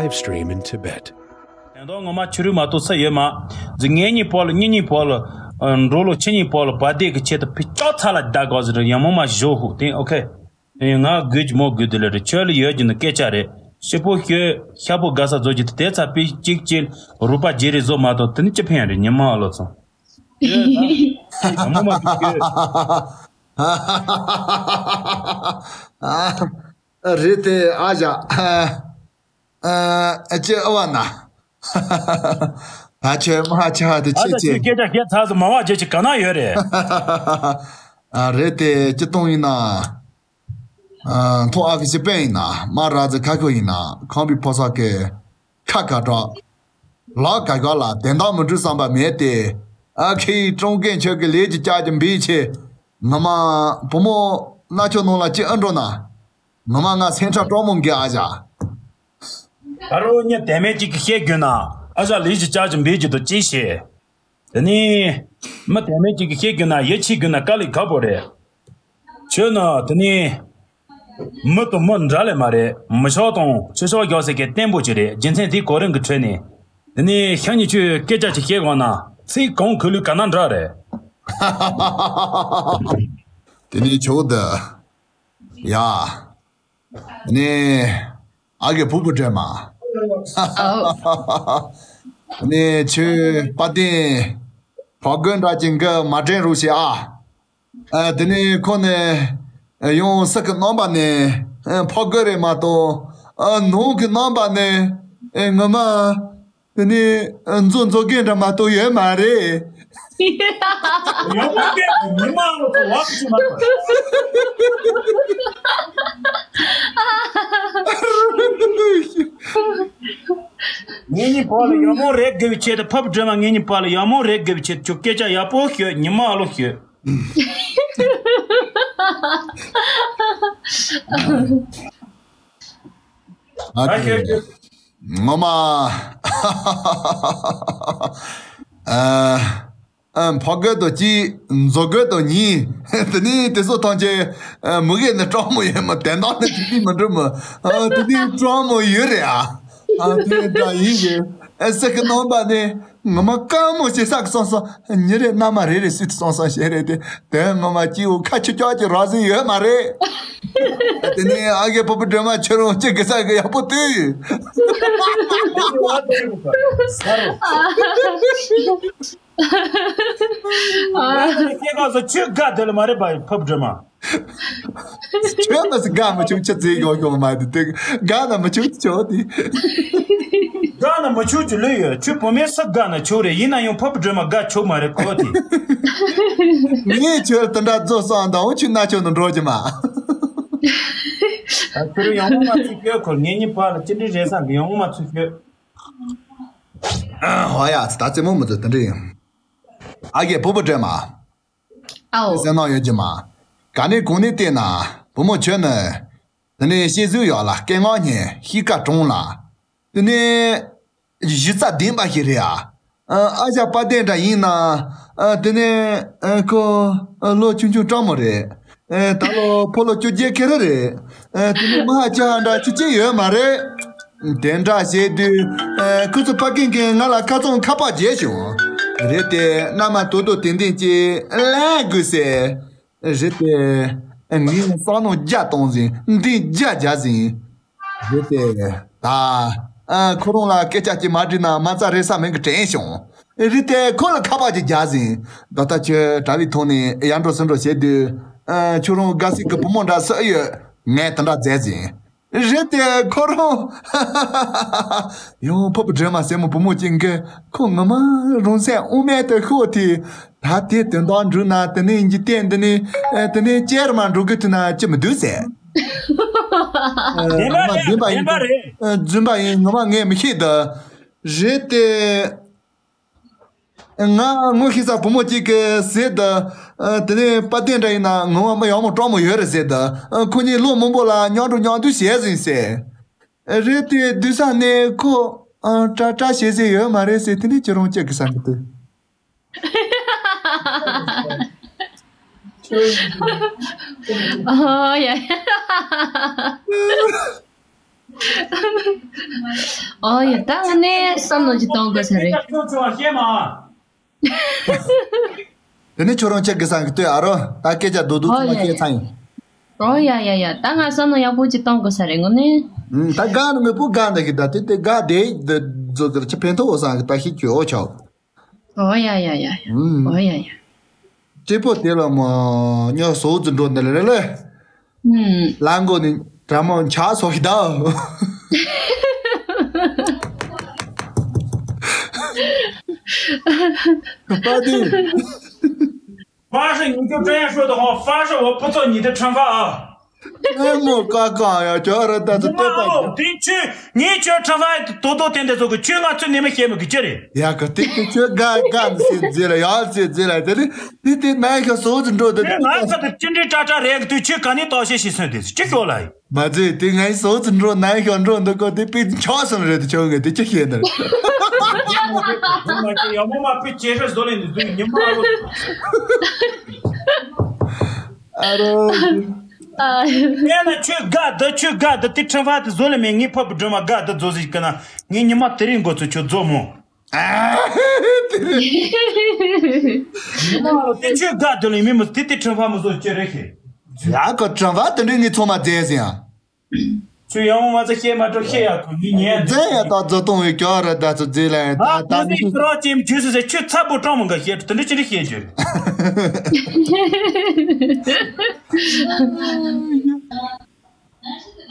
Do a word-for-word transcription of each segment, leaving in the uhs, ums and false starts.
Live stream in Tibet. དོན་དག་ངོ་མ་ཕྱི་རོལ་མ་གཏོགས་ས་ཡོད་མ། ཟི་ངེད་གཉིས་བར་ལ་གཉིས་གཉིས་བར་ལ། འགྲོ་ལོ་ཁྱེད་གཉིས་བར་ལ་བ་དེ་གི་ཆེད་དུ་ཕི་ཅག་ཚ་ལ་བདག་གོ་ཟི་ར་ཡང་མོ་མ་ཞོ་ཧུ་དེ་ཨོ་ཁེ། ང་དགོས་ཀྱི་མོ་དགོས་དེ་ལ་རེ་ཁྱོད་ལ་ཡོད་ཀྱི་ནི་སྐད་ཆ་རེད། ཤི་པོ་ཤོད་ཤ་པོ་དགའ་ས་བཟོ་ཀྱི་དེ་ཚ་པི་གཅིག་གཅིག་རུ་པ་རྗེ་རེ་བཟོ་མ་གཏོགས་དེ་ནི་ཅི་ཕན་རེད་ཉི་མ་ལོ་ཚོ། ཡང་མོ་མ་ཤོད། རེད་དེ་ཨ་ཞ། ཨ་ཅེ་ཨ་བ་ན། ད་ཆེ་མ་ཆེ་ཧ་དེ་ཨ་ཆེ་ད་ཆེ། ཁྱེད་སྐད་ཆ་བཤད་ཚར་སོང་མ་བ་ཅེ་ཅི་ག་ན་ཡོད་རེད། ཨ་རེད་དེ་ཅི་གཏོང་ཡིན་ན། ཨ་མཐོ་ཨ་ཁི་སི་པན་ཡིན་ན་མ་ར་ཛི་ཁ་ཁོ་ཡིན་ན་ཁང་པའི་ཕོ་ས་ཀེ་ཁ་ཁ་གྲག་ལག་ག་ག་ལ་དན་དག་མི་འགྲུལ་བསམ་པ་མེད་དེ། ཨ་ཁི་ཀྲུང་ཀན་ཆོས་ཀྱི་ལས་ཀྱི་ལྕགས་ཀྱི་འབིགས་ཆེ། ངོ་མ་བུ་མོ་གནའ་ཆོ་ནང་ལ་ཅི་ཨ་འགྲོ་ན། ངོ་མ་ང་སེམས་ཁྲལ་སྤྲང་མོ་འགའ་ཨ་ཞ། ད་རུང་མྱི་དེ་མེད་ཅིག་གིས་བཤད་རྒྱུ་ན་ཨ་ཞ་ལི་ཞིག་ཅག་ཅིག་འབིད་རྒྱུ་དང་ཅི་ཤེས། དེ་ནི་མི་དེ་མེད་ཅིག་གིས་བཤད་རྒྱུ་ན་ཡིད་ཆེས་རྒྱུ་ན་དཀའ་ལས་ཁག་པོ་རེད། ཁྱོད་ནི་དེ་ནི་མི་དང་མི་འདྲ་ལས་མ་རེད། མི་ཆོག་དང་ཆོས་ཕྱོགས་རྒྱག་ས་གི་བརྟན་པོ་ཅིག་རེད། རྒྱུ་མཚན་དེ་གོ་རིམ་གྱི་ཁྲོད་ནས་དེ་ནི་ཤ་ཉེ་ཁྱོད་སྐད་ཆ་ཅིག་བཤད་དགོས་ན་ཚིག་གང་ཁུ་ལུས་ག་ན་འདྲ་རེད། དེ་ནི་ཆོག་ད། ཡ། ནི། ཨ་གེ་ཕུ་བུ་དྲན་མ། ཨོ། ནི་ཆོས་པ་ཏིན། ཕོ་རྒོད་འདྲ་ཅིག་གི་མ་དྲན་རུ་ཞེ་ཨ། ཨ་དེ་ནི་ཁོ་ནི། ཡང་སྲིད་ཀྱི་རྣམ་པ་ནི། ཕོ་རྒོད་རེད་མ་གཏོགས། ནང་གི་རྣམ་པ་ནི། ངོ་མ། དེ་ནི་མཛོ་མཛོ་རྒན་འདྲ་མ་གཏོགས་ཡོད་མ་རེད། ཡང་མོ་སྐད་དུ་ཉི་མ་ལོ་ཚོ་བག་ཅི་མ་ངེད་གཉིས་བར་ལ་ཡང་མོ་རེད་དགེ་བའི་ཆེད་དུ་ཕབ་སྒྲོལ་མ་ངེད་གཉིས་བར་ལ་ཡང་མོ་རེད་དགེ་བའི་ཆེད་དུ་ཁྱོད་སྐད་ཆ་ཡག་པོ་ཤོད་ཉི་མ་ལོ་ཤོད། ཨ་ཁེ། ངོ་མ། ཨ། ཨ་ཕོ་རྒོད་དང་གཅིག་མཛོ་རྒོད་དང་གཉིས། དེ་ནི་དེ་ཚོ་ཐམས་ཅད་མི་གེ་ནི་སྤྲང་མོ་ཡོད་མོ་དེ་འདྲ་ནི་དེ་ནི་མི་འགྲོ་མོ། དེ་ནི་སྤྲང་མོ་ཡོད་རེད་ཨ། དེ་འདྲ་ཡིན་གི། སྲིད་ཀྱི་རྣམ་པ་ནི་ངོ་མ་དཀའ་མོ་ཞེ་ས་གི་སོང་སོང་ཉི་རེ་མནའ་མ་རེ་རེ་སུས་སོང་སོང་ཞེ་རེད་དེ། དེ་ངོ་མ་སྐྱིད་འོ་ཁ་ཆུ་ཀྱག་ཅིག་རག་ཟིན་ཡོད་མ་རེད། དེ་ནི་ཨ་གེ་ཕུ་བུ་སྒྲོལ་མ་ཁྱོད་རང་གཅིག་གི་ས་གི་ཡག་པོ་དུས། སྐྱེ་ཁ་སོ་ཆོས་དགའ་དེ་ལ་མ་རེད་པ་ཕུ་བུ་སྒྲོལ་མ། ཁྱོད་ལ་སི་དགའ་མི་ཆུང་ཆ་ཙེ་གོ་གོ་མ་དེ་དེ་དགའ་ན་མི་ཆུང་ཆོ་དེ། དགའ་ན་མི་ཆུང་ཆུ་ལོས་ཡོད་ཁྱོད་བུ་མེད་ས་དགའ་ན་ཆོག་རེད་ཡིན་ན་ཡང་ཕུ་བུ་སྒྲོལ་མ་དགའ་ཆོག་མ་རེད་གོ་དེ། ངས་ཁྱོད་དེ་འདྲ་རྫོགས་སོང་དང་འོ་ཁྱོད་ན་ཆོག་ནི་འགྲོ་གི་མ། ཁྱོད་ཡང་མ་ཚུགས་ཁྱོད་ཁོ་ངེད་གཉིས་བར་ལ་ཅི་འདྲི་རེད་བསམ་གི་ཡང་མ་ཚུགས་ཁྱོད། ཨ་ཧོ་ཡ་ད་རྩེད་མོ་མི་འདུག་དེ་འདྲ་ཡིན། ཨ་གེ་ཕུ་བུ་སྒྲོལ་མ། ཨའོ། སེམས་ནང་ཡོད་ཀྱི་མ། ག་ནས་གང་ནས་བལྟས་ན་བུ་མོ་ཁྱོད་ནི། དེ་ནས་ཤེས་གཟུགས་ཡག་ལ་སྐད་ངག་སྙན་གཤིས་ཀ་གྲུང་ལ། དེ་ནས་གཞི་རྩ་ལྡན་པ་ཞིག་རེད་ཨ། ཨ་ཞ་དཔལ་ལྡན་འདྲ་ཡིན་ན། དེ་ནས་ཁོ་ལོ་ཆུང་ཆུང་སྤྲང་མོ་རེད། ད་ལོ་ཕོ་ལོ་བཅོ་བརྒྱད་ཁེ་རེ་རེད། དེ་ནས་མ་ཧ་ཅང་འདྲ་ཆུ་ཆེ་ཡོད་མ་རེད། དེ་འདྲ་བྱས་དུས། ཁོ་ཚོ་ཕ་རྒན་གྱིས་ང་ལ་ཁ་ཚང་ཁ་པར་བརྗེས་བྱུང་། རེད་དེ་མནའ་མ་དོ་དོ་ཏན་ཏན་གྱིས་ལན་དགོས་ཟེར། རེད་དེ། ངས་བསམ་མནོ་བརྒྱ་གཏོང་ཟིན་འདི་བརྒྱ་བརྒྱ་ཟིན། རེད་དེ། ད། ཁོ་རང་ལ་སྐད་ཆ་གཅིག་མ་དྲིས་ན་མ་རྩ་རེ་ས་མེད་གི་དྲན་བྱུང་། རེད་དེ་ཁོ་ལ་ཁ་པར་གཅིག་བརྒྱབ་ཟིན། ད་ལྟ་ཁྱོད་གྲྭ་བའི་ཐོག་ནས་ཡར་འགྲོ་ཚུར་འགྲོ་བྱེད་དུས། ཁྱོད་རང་དགའ་སྲིད་ཀྱི་བུ་མོ་འདྲ་སུ་ཡོད། ངས་དེ་འདྲ་མཛད་ཟིན། རེད་དེ་ཁོ་རང་། ཡང་ཕུ་བུ་སྒྲོལ་མ་ཟེར་མོ་བུ་མོ་གཅིག་གིས་ཁོ་ངོ་མ་རང་སེམས་དབུ་མེད་དུ་ཤོར་དེ། ད་དེ་དོན་དག་འགྲུབ་ན་དེ་ནས་འཇིག་རྟེན་འདི་ནས་དེ་ནས་ཅེར་མ་འགྲོ་གི་ཐུག་ན་ཅི་མི་འདུག་ཟེར། བདེན་པ་ངོ་མ་རེད་བདེན་པ་ཡིན་བདེན་པ་རེད། རྫུན་པ་ཡིན་ངོ་མ་ངས་མི་ཤེས་ད། རེད་དེ། ང་ངོ་ཤེས་ས་བུ་མོ་གཅིག་གིས་ཟེར་ད། དེ་ནས་དཔལ་ལྡན་འདྲ་ཡིན་ན་ངོ་མ་མི་ཡག་མོ་སྤྲང་མོ་ཡོད་རེད་ཟེར་ད། ཁོ་གཉིས་ལོ་མང་པོ་ལ་མཉམ་འགྲོ་མཉམ་འདུག་བྱས་ཟིན་ཟེར། རེད་དེ་སྡུག་ས་ནས་ཁོ། ཨ་ཏྲ་ཏྲ་བྱེད་ཟེར་ཡོད་མ་རེད་ཟེར་དེ་ནས་ཁྱོད་རང་ཅག་གི་ས་འདི་དུ། ཨོ་ཡ། ཨོ་ཡ། ད་ང་ནི་བསམ་བློ་ཅིག་གཏོང་དགོས་ས་རེད། ཁྱོད་ཚོ་བཤད་མ། དེ་ནི་ཁྱོད་རང་ཆེ་གི་སང་གི་ལྟོས་ཨ་རོ། ད་སྐད་ཆ་རྡོག་རྡོག་ཨོ་ཅིག་མ་ཡ་བཤད་ཡ། ཚང་ཡིན། ཨོ་ཡ་ཡ་ཡ། ད་ང་བསམ་བློ་ཡག་པོ་ཅིག་གཏོང་དགོས་ས་རེད་ངོ་ནི། ཨུམ། ད་དགའ་ནི་དངོས་པོ་དགའ་འདི་གི་ད་དེ་དེ་དགའ་དེ་འདི་རྫོགས་གི་ཆེ་ཕན་ཐོགས་འོ་སང་གི་ད་ཤི་ཁྱོད་ཨོ་ཆོག་ཨོ་ཡ་ཡ་ཡ་ཡ། ཨུམ། ཨོ་ཡ་ཡ། སྐྱེས་པོ་དེ་ལ་མོ་སྨྱོ་བཟོ་ཙི་འགྲོ་འདི་ལ་རེ་ལེ། ཨུམ། ལ་མགོ་ནི་དྲ་མོ་ཆག་སོ་ཤི་ད། པ་དི། 发射你就这样说的话，发射我不做你的惩罚啊。 ཨེ་མོ་ཀ་ཀ་ཡ་ཁྱོད་ར་ད་ཚོ་ལྟོས་པ། དེ་ཁྱོད་ངས་ཁྱོད་ཁྲ་ཧྥ་དོ་དོ་དེ་འདྲ་ཚོ་གི་ཁྱོད་ང་ཚོས་ནས་མི་ཤེས་མི་གི་ཅི་རེད། ཡ་གི་ཏིག་ཏིག་ཁྱོད་དགའ་དགའ་ཟེར་རྫི་ལ་ཡ་ཟེར་རྫི་ལ་དེ་ནི་དེ་དེ་ནའི་ཤ་སོ་ཙི་འགྲོ་དེ་ཁྱོད་ང་ཚོ་དེ་ཅི་འདྲའི་ཀྲ་ཀྲ་རེད་གི་དུས་ཁྱོད་ག་ནས་ལྟོགས་ཤེས་ཤེས་སོང་དེ་ཅི་ཤོག་ལ་ཡིན། མ་ཟེར་དེ་ངའི་སོ་ཙི་འགྲོ་ནའི་ཤ་འགྲོ་འདུག་གོ་དེ་པི་ཆོག་སོང་རེད་དེ་ཁྱོད་ངས་དེ་ཅི་ཤེས་ནི་རེད། ཡ་མོ་མ་པི་ཅེ་ཧྲ་བཟོ་ལེ་ནི་ཟུག་ཉི་མ་ལོ། ཨ་རོ། ཨ། ཡང་ན་ཁྱོད་དགའ་འདི་ཁྱོད་དགའ་འདི་དེ་ཁྲིམས་ཕ་དེ་བཟོ་ལ་མེད། ངའི་ཕ་བུ་སྒྲོལ་མ་དགའ་འདི་བཟོ་ཟིག་གི་ན་ངའི་ཉི་མ་དེ་རིང་འགོ་ཚུགས་ཁྱོད་རྫོགས་མོ། དེ་ཁྱོད་དགའ་འདི་ལ་མི་མི་དེ་དེ་ཁྲིམས་ཕ་མི་བཟོ་ཅི་རེད་ཤེས། ཡ་གོ་ཁྲིམས་ཕ་དེ་འདྲའི་ངའི་ཚོང་མ་མཛད་ཟིན་ཡ། ཁྱོད་ཡང་མོ་མ་ཚ་བཤད་མ་འགྲོ་བཤད་ཡག་ཐོག་ངའི་ཉན། མཛད་ཡ་ད་རྫོགས་གཏོང་བའི་སྐྱོ་ར་ད་ཚོ་མཛད་ལ་ཡ་ད་ད་ད་ནི་ཁྱོད་རོགས་ཅེམ་ཇུས་སུ་ཟེར་ཁྱོད་ཚ་པོ་སྤྲང་མོ་འགའ་བཤད་དེ་འདྲ་ཅི་འདྲ་བཤད་རྒྱུ་རེད།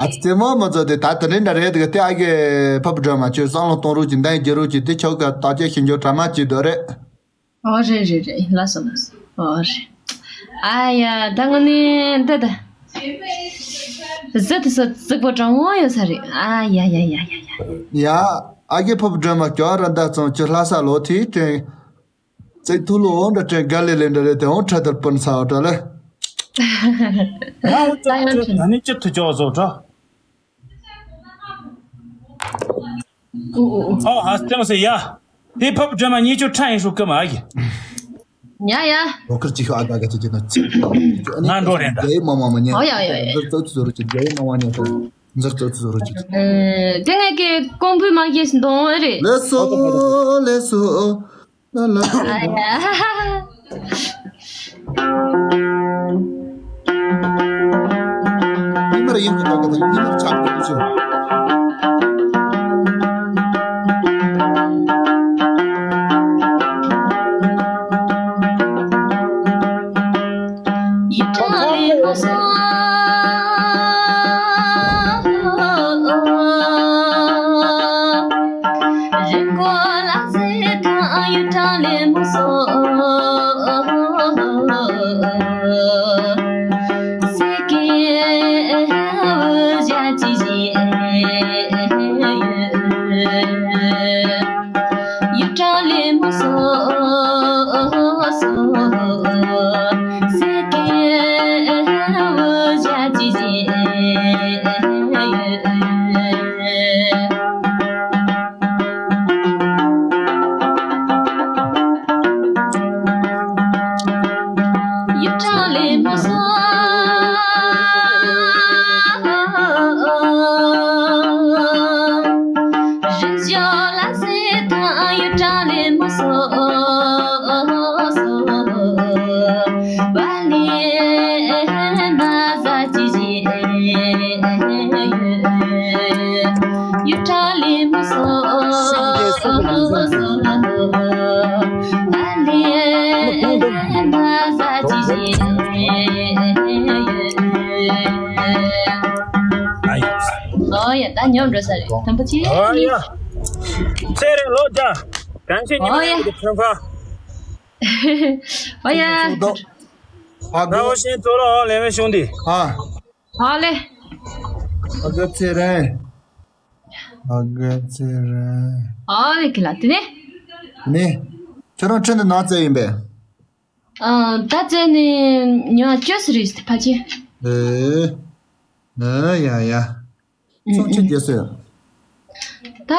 ཨ་ཙི་ཙི་མོ་མོ་ཚོ་དེ་ད་དེ་འདྲ་འདྲ་རེད་དེ་ག་དེ་ཨ་གེ་ཕབ་འགྲོ་མ་ཁྱོད་བསམ་བློ་གཏོང་རོགས་ཀྱི་འདང་རྒྱག་རོགས་ཀྱི་དེ་ཆོག་ག་ད་ཅེ་ཤིན་ཇོ་གྲ་མ་ཅི་དོ་རེད། ཨོ་རེད་རེད་རེད། ལགས་སོ་ལགས་སོ། ཨོ་རེད། ཨ་ཡ་ད་ང་ནི་འདི་ད། གཟི་དེ་ཚོ་རྫིག་པོ་དྲང་བོ་ཡོད་ས་རེད། ཨ་ཡ་ཡ་ཡ་ཡ་ཡ། ཡ། ཨ་གེ་ཕུབ་སྒྲོལ་མ་སྐྱོ་ར་འདའ་ཙང་ཁྱོད་ལྷ་ས་ལོ་ཐིག་དྲན། ཚིག་ཐུག་ལོ་འདྲ་དྲན་ག་ལེ་ལེ་འདྲ་རེད་དེ་འོང་ཁྲ་དར་སྤུན་ས་འོ་དྲ་ལེ། ད་ཡང་ཁྲིམས། ད་ནི་ཅི་ཐུ་ཅོག་བཟོ་དྲ། ཨོ་ཨོ་ཨོ། ཨོ་ཧ་སྟེང་སེ་ཡ། དེ་ཕབ་སྒྲོལ་མ་ཉིད་ཆོ་ཁྲ་ཡིན་ཧྲུ་ཀི་མ་གི། ཡ་ཡ། ལོ་ཁར་ཅིག་ཤོ་ཨ་ག་ག་ཅིག་ཅིག་ན་ཚིག་ང་འགྲོ་རེད་ད། རྒྱའི་མ་མ་མ་ཉན། ཨོ་ཡ་ཡ་ཡ། འཛར་ཙོ་ཚོ་རུ་ཅིག་རྒྱའི་མ་མ་ཉན་ཏོ། འཛར་ཙོ་ཚོ་རུ་ཅིག་ཨེ། དེ་ངས་ཀྱི་ཀོང་བུའི་མ་གིས་འདོང་བ་རེད། ལེ་སོ་ལེ་སོ། ལ་ལ། ཨ་ཡ། ཉི་མར་ཡིན་གྱི་ད་ག་ད་ཉི་མར་ཆགས་ཀྱི་ཆུ། ཡིད་དྲན་ལས་མ་སོང་། རི་མགོ་ལ་ཟེར་དང་ཡུལ་གྲངས་ལས་མ་སོང་། སེ་ཀེ་འུ་ཞ་ཅི་ཞིག་ཡོད། ཡུལ་གྲངས་ལས་མ་སོང་། སེ་ཀེ་འུ་ཞ་ཅི་ཞིག་ཡོད། ཡུལ་གྲངས་ལས་མ་སོང་། རི་ཞོ་ལ་ཟེར་དང་ཡུལ་གྲངས་ལས་མ་སོང་། བ་ལི་ན་ཟ་ཅི་ཞིག་ཡོད། ཡུལ་གྲངས་ལས་མ་སོང་། ཨ་ལེ་ན་ཟ་ཅི་ཞིག་ཨ་ཡ། ཨོ་ཡ་ད་ཉོབ་འགྲོ་ས་རེད་དམ་པ་ཆེ། ཨོ་ཡ། ཚེ་རིང་ལོ་བརྒྱ། གང་ཆེ་ཉི་མ་ཨོ་ཡ། ཡོད་ཀྱི་ཁྲོན་ཁ། ཨོ་ཡ། ཨ་གོ། ཤེས་ཚོ་ལ་ཨོ་ལེ་མེ་ཤོང་དི། ཨ། ཨོ་ལེ། ཨ་གོ་ཚེ་རིང་། ཨ་གོ་ཚེ་རིང་། ཨོ་ལེ་ཁི་ལ་དེ་ནས། ནས། ཁྱོད་རང་ཁྲིན་དུ་ནང་བཙལ་ཡིན་པས། ཨ། ད་བཙལ་ནས་ཉོ་བཅོས་སུ་རེད་ཕ་ཆེ། ཨེ། ཨེ་ཡ་ཡ། ཙོང་ཆེ་རྒྱལ་སྲས། ད་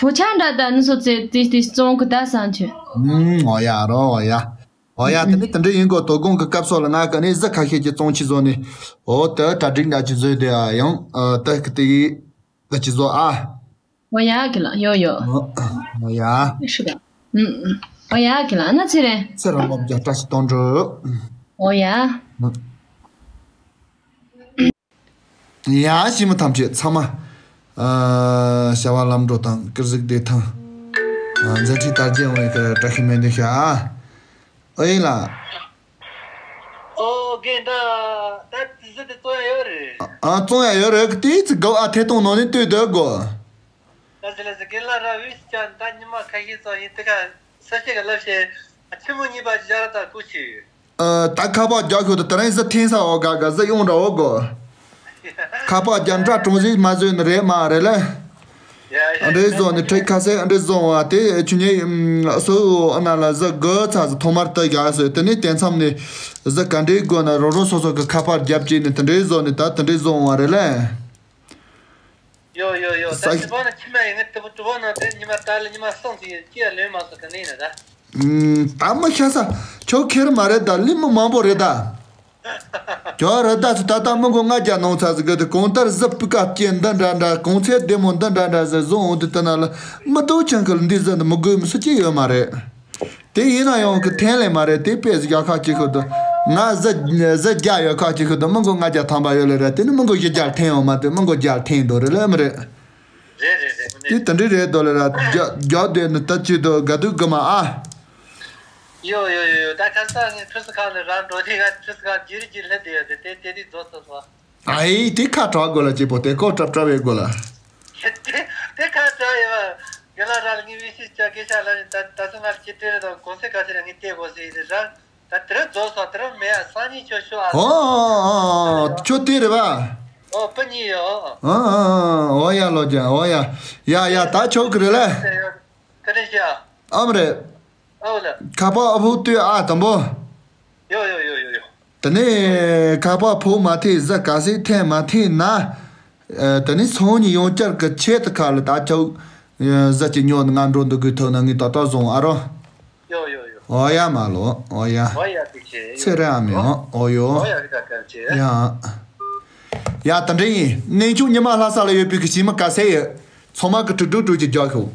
བུ་ཆ་འདྲ་ད་ནི་སོ་ཙེ་ཏི་ཏི་ཙོང་གི་ད་སང་ཆེ། ཨུམ། ཨོ་ཡ་རོ་ཨོ་ཡ། ཨོ་ཡ། དེ་ནི་དེ་འདྲ་ཡིན་གོ་དོ་དགོང་གི་སྐབས་སོགས་ལ་ང་ག་ནི་གཟི་ཁ་ཤས་ཀྱི་ཙོང་ཆེ་བཟོ་ནི། ཨོ་ད་གྲ་སྒྲིག་འདྲ་ཅིག་བཟོས་དེ་ཡང་ཨ་ད་གི་དེ་གི། ད་ཅི་བཟོ་ཨ། འོ་ཡ་གི་ལ་ཡོ་ཡོ། འོ་ཡ། ཧྲི་ག་ཨུམ་ཨུམ། འོ་ཡ་གི་ལ་ན་ཚེ་རེད། ཚེ་རིང་ལོ་བརྒྱ་བཀྲ་ཤིས་གཏོང་འགྲོ། འོ་ཡ། ཡ་ཞི་མི་ཐམས་ཅད་ཚང་མ། ཨ། བྱ་བ་ལམ་འགྲོ་དང་སྐུ་གཟུགས་བདེ་ཐང་། ཨ། མཛད་འཕྲིན་དར་རྒྱས་ཡོང་བའི་གི་བཀྲ་ཤིས་སྨོན་འདུན་ཞུ་ཨ། ཨོ་ཡིན་ལ། ཨོ་རྒན་ད་ད་དེ་ཟི་དེ་བཙོང་ཡ་ཡོད་རེད། ཨ། བཙོང་ཡ་ཡོད་རེད། དེ་ཚི་དགའ་ཨ་ཐད་གཏོང་ནང་ནས་ལྟོས་སྡོད་དགོ། ད་ཟི་ལ་ཟི་རྒན་ལ་ར་བིས་ཀྱང་ད་ཉི་མ་ཁ་ཤས་ཙམ་ཡིན་དེ་ཁ་ས་ཤེ་ག་ལབ་ཤེ། ཨ་ཆི་མོ་གཉིས་པ་ཞར་ད་ཁུ་ཆི། ཨ། ད་ཁ་པར་རྒྱག་ཤོག་ད་དེ་རིང་གཟི་འཐེན་ས་འོ་ག་ག་གཟི་ཡོང་འདྲ་འོ་གོ། ཁ་པར་རྒྱག་འདྲ་གྲོང་གཟིགས་མ་བཟོས་ནི་རེད་མ་རེད་ལ། ཡ་ཡ། འདྲེ་བཟོ་ནི་ཁྲེག་ཁ་སེ་འདྲེ་བཟོ་བ་དེ་ཆུ་ཉེ་སོ་ཨ་ན་ལ་གཟི་དགོས་ཚ་ཟི་ཐོག་མར་ལྟ་རྒྱག་སོ་དེ་ནི་དེ་མཚམས་ནི་གཟི་ག་འདྲེ་དགོས་ན་རོ་རོ་སོ་སོ་གི་ཁ་པར་རྒྱབ་ཅིག་ནི་དེ་འདྲེ་བཟོ་ནི་ད་དེ་འདྲེ་བཟོ་བ་རེད་ལ། ཡོ་ཡོ་ཡོ། ད་ས་ཅི་པ་ན་ཁྱི་མ་ཡི་ངའི་ཏི་བུ་ཏི་བུ་ན་དེ་ཉི་མ་ད་ལ་ཉི་མ་སོང་ཅི་ཅི་ཡ་ལོས་མ་སོང་ག་ནི་ན་ད། ཨུམ། ད་མི་ཤ་ས་ཁྱོད་ཁེར་མ་རེད་ད་ལི་མི་མང་པོ་རེད་ད། ཁྱོད་རེད་ད་ཚོ་ད་ལྟ་མི་མགོ་ལྔ་བརྒྱ་ནང་ཚ་ཟི་གི་དེ་གང་ལྟར་གཟི་སྤུས་ཀ་སྐྱེ་འདི་འདྲ་འདྲ་གང་ཚད་བདེ་མོ་འདི་འདྲ་འདྲ་ཟི་བཟོ་འོང་དུས་དེ་ན་ལ་མི་ཏོ་ཆང་གི་འདི་ཟི་འདི་མི་དགོས་མི་སུ་ཅི་ཡོད་མ་རེད། དེ་ཡིན་ན་ཡང་གི་འཐེན་ལེ་མ་རེད་དེ་དཔེ་ཟིག་ཡག་ཁ་ཅིག་ཁུ་དུ། ང་གཟི་གཟི་བརྒྱ་ཡོད་ཁ་ཅིག་ཁུ་དུ་མི་མགོ་ལྔ་བརྒྱ་ཐམ་པ་ཡོད་ལེ་རེད་དེ་ནི་མི་མགོ་བཞི་བརྒྱ་འཐེན་ཡོང་མ་དེ་མི་མགོ་བརྒྱ་འཐེན་འདོད་རེད་ལེ་མི་རེད། རེད་རེད་རེད་མི་དེ་ནི། དེ་འདྲི་རེད་དོ་ལེ་ར་རྒྱ་རྒྱ་དེ་ནི་ད་ཅི་དོ་ག་དུས་གི་མ་ཨ། ཡོ་ཡོ་ཡོ་ཡོ། ད་ཁ་སང་ངས་ཁྲུ་སི་ཁང་ནས་རང་འགྲོ་དེ་ག་ཁྲུ་སི་ཁང་བརྒྱུད་རིགས་ཀྱི་ལྷེབ་དེ་ཡོད་དེ་དེ་དེ་དེ་རྫོགས་སོང་སོང་། ཨའི་དེ་ཁ་གྲག་དགོས་ལ་ཅེ་པོ་དེ་ཀོ་གྲབ་གྲབ་བའི་དགོས་ལ། དེ་དེ་ཁ་གྲག་ཡོད་བ། རྒན་ལགས་རང་ལ་ངའི་བེད་སྤྱོད་བྱ་སྐད་ཆ་ལ་ནི་ད་ད་སུ་ང་ལ་ཅི་སྤྲད་རེད་དང་གོང་ཚད་ག་ཚད་ལ་ངས་བལྟས་དགོས་ཟེར་ཡིན་རང་ད་དེ་རིང་རྫོགས་སོང་དེ་རིང་མེད་ཨ་སང་ཉིན་ཁྱོད་ཤོག་ཨ། ཨོ་ཨོ་ཨོ་ཁྱོད་དེ་རེད་བ། ཨོ་པི་གཉིས་ཡོད། ཨོ་ཨོ་ཨོ་ཨོ་ཡ་ལོ་ཅན་ཨོ་ཡ། ཡ་ཡ་ད་ཆོག་གི་རེད་ལ། ཀ་ནས་ཤ། ཨམ་རེད། ཨོ་ལ། ཁ་པར་ཨ་ཕུག་ཏུ་ཨ་དམ་པོ། ཡོ་ཡོ་ཡོ་ཡོ་ཡོ། དེ་ནས་ཁ་པར་ཕོག་མ་ཐེ་གཟའ་ག་སེ་ཐེ་མ་ཐེ་ན། ཨ། དེ་ནས་སང་ཉིན་ཡང་བསྐྱར་གི་ཆེད་དུ་ཁ་ལ་ད་ཆོག་གཟའ་གཅིག་ཉོ་ང་འགྲོ་འདུག་དགོས་ཐོག་ན་ངས་ད་ལྟ་བཟུང་ཨ་རོ། ཡོ་ཡོ་ཡོ། ཨོ་ཡ་མ་ལོ་ཨོ་ཡ། ཨོ་ཡ་དེ་ཆེ་ཚེ་རེ་ཨ་མི་ཨོ་ཨོ་ཡོ། ཨོ་ཡ་རི་ཀ་ཀ་ཆེ། ཡ། ཡ་དེ་འདྲ་ཡིན་གནས་མཆོག་ཉི་མ་ལྷ་ས་ལ་ཡོད་པའི་གི་ཞི་མི་ག་སེ་ཡོད། ཚང་མ་གི་དྲུག་དྲུག་དྲུག་གི་རྒྱག་ཤོག